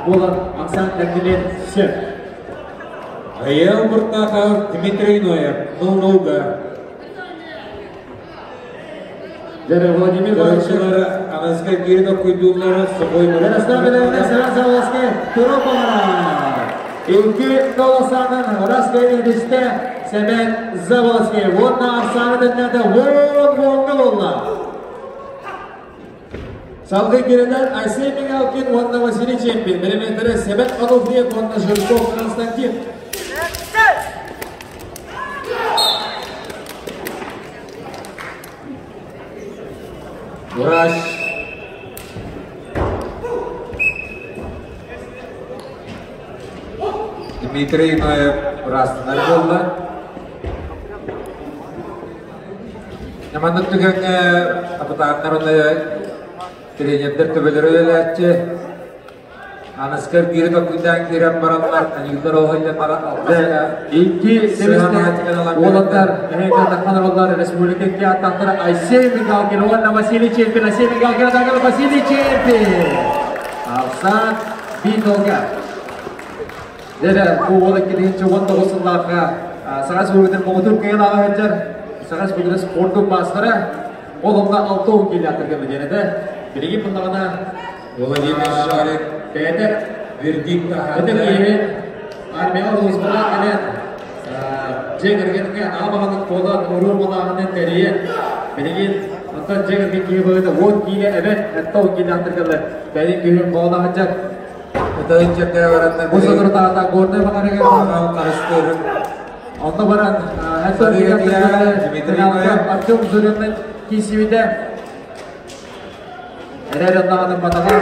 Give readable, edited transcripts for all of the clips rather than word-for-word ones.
Буолар ахсаан тэҥнилиэн сөп. Айыл Муртахов, Дмитрий Ноев, Нулнуга. Дьэ, Владимир Көрөөччүлэр аныска киирин оккуйдууллара Сухой Ярослав Белевне Саран Саволоский Туропалара. Икки долосанын Раскайнедисте Семен Заволоский. Уонна ахсааны тэннээтэ уон уонга буолла. Салгыы киирэлэр Айсен Мигалкин уонна Василий Чемпин, бэлэмнэтэрэ Семен Ануфриев уонна Жирков Константин. Врач Дмитрий Ноев быраастанар буолла. Маннык түгэҥҥэ хапытааннар уонна тренердэр төбөлөрө үлэлээччи. Аныскар биири толкуйдаан киирэн бараннар, аньыылар оһойдон баран Икки уолаттар эһэҥкэ олороллор республика икки аттаахтара Айсен Мигалкин уонна Василий Чемпин. Айсен Мигалкин атаакал Василий Чемпин. Алсан Бинолга. Дьэ, бу уол 2019 сыллаахха Саха Республикатын муҥутуур кыайыылааҕа сылдьар Саха Республикатын спордун маастара. Ол онно 6 киилээхтэргэ диэн этэ. Билигин муннаҕына Владимир Шарик бэйэтэ вердикт это таһаарда. киһи армияҕа улууспалаах кэлэн дьиэ кэргэҥҥэ аҕа баһылык буолан уруу малааһынын тэрийэн билигин оттон дьиэ кэргэн киһи быһыыта 10 киилэ эбэн 6 киилээхтэргэ бэйин күһүн буола сылдьар. Ытайын чэрдээ бараннар Бу соторутааҕыта Горнай баҕарыгар Анал харыстыырын онно баран Дмитрий Ноев. Артем Зуриннын киирсибитэ. Эрэр онноҕунан батаҕа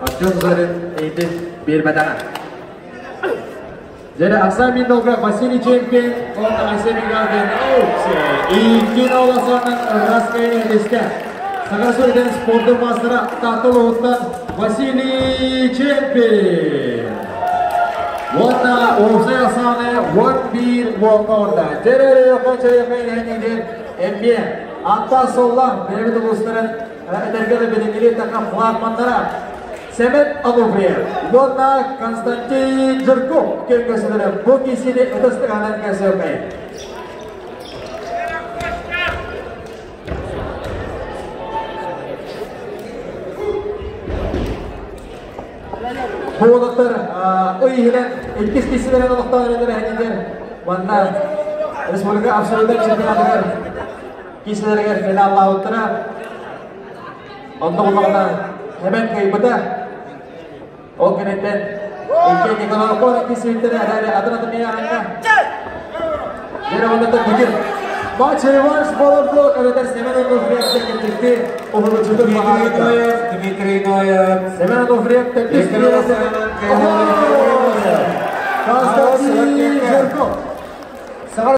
Артем Зорин эйитин биэрбэтэҕэ. Дьэ, Аса Миндолга Василий Чемпин уонна Айсен Мигалкин икки олосонун Раскайын этистэ. Саха Сүрден спордун маастара Таатта улууһуттан Василий Чемпин. Уонна уопсай ахсааны 11 уонна орда. Дьэ, чайхай эмиэ Антон Солла бэйэбит улуустарын этэргэ да билиҥҥили така флагманнара Семен Ануфриев уонна Константин Жирков кэлгөсүлэрэ бу киисини ытыстыганан кэсиэхэй. Бу уолаттар ый иһинэн иккис киисилэрин олохтоон эрэллэр манна республика абсолютнай чемпионатыгар киисилэригэр финаллаабыттара. Онно буллаҕына Хэмэн кыайбыта. Ол кэнниттэн икки Николай Оконов киирсибиттэрэ эрээри атын-атын миэхэннэ. Дьэ оннуттан бүтүн матч реванш болорду эбэтэр Семен Онуфриев кэттикти уһулуччутун Дмитрий Ноев, Дмитрий Ноев. Семен Онуфриев тэттис Константин Жирков. Саха